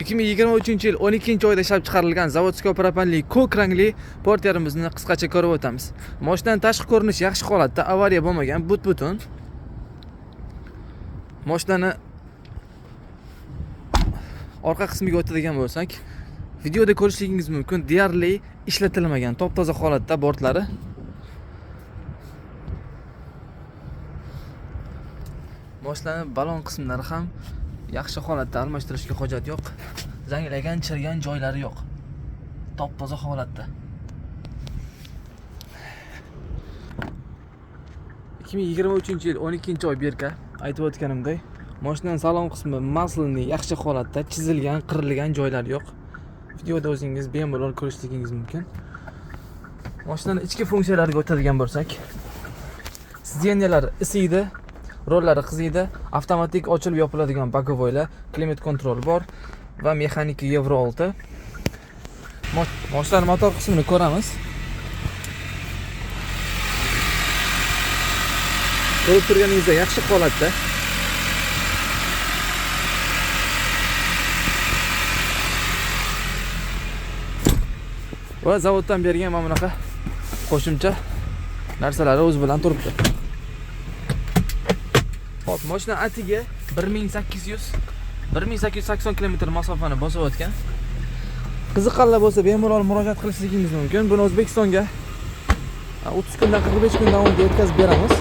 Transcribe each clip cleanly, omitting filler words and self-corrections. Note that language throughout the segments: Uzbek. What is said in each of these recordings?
2023-yil 12-oyda ishlab chiqarilgan заводской propanli ko'k rangli Porterimizni qisqacha ko'rib o'tamiz. Mashinaning tashqi ko'rinishi yaxshi holatda, avariya bo'lmagan, but-butun. Mashinani orqa qismiga o'tadigan bo'lsak, videoda ko'rishligingiz mumkin, deyarli ishlatilmagan, top-toza holatda bortlari. Mashinani balon qismlari ham yaxshi holatda, almashtirishga hojat yo'q. Zanglagan, chirgan joylari yo'q. Top-toza holatda. 2023-yil 12-oy berka, aytib o'tganimdek, mashinaning salon qismi маслянный, yaxshi holatda, chizilgan, qirilgan joylari yo'q. Videoda o'zingiz bemalol ko'rishligingiz mumkin. Mashinaning ichki funksiyalariga o'tadigan bo'lsak, сиденья lar isiydi, rollari qiziydi, avtomatik ochilib yopiladigan боковой lar, климат-контроль bor va mexanika Yevro 6. Mashinaning motor qismini ko'ramiz. Ko'rib turganingizdek, yaxshi holatda. Va zavoddan bergan mana bunaqa qo'shimcha narsalari o'zi bilan turibdi. Xo'p, mashina atiga 1800 1880 kilometr masofani bosib o'tgan. Qiziqqanlar bo'lsa, bemalol murojaat qilishligingiz mumkin. Buni O'zbekistonga 30 kundan 45 kun davomida yetkazib beramiz.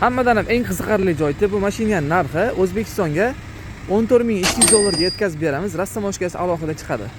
Hammadan ham eng qiziqarli joyi bu mashinaning narxi. O'zbekistonga 14 200 dollarga yetkazib beramiz. Растаможка si alohida chiqadi.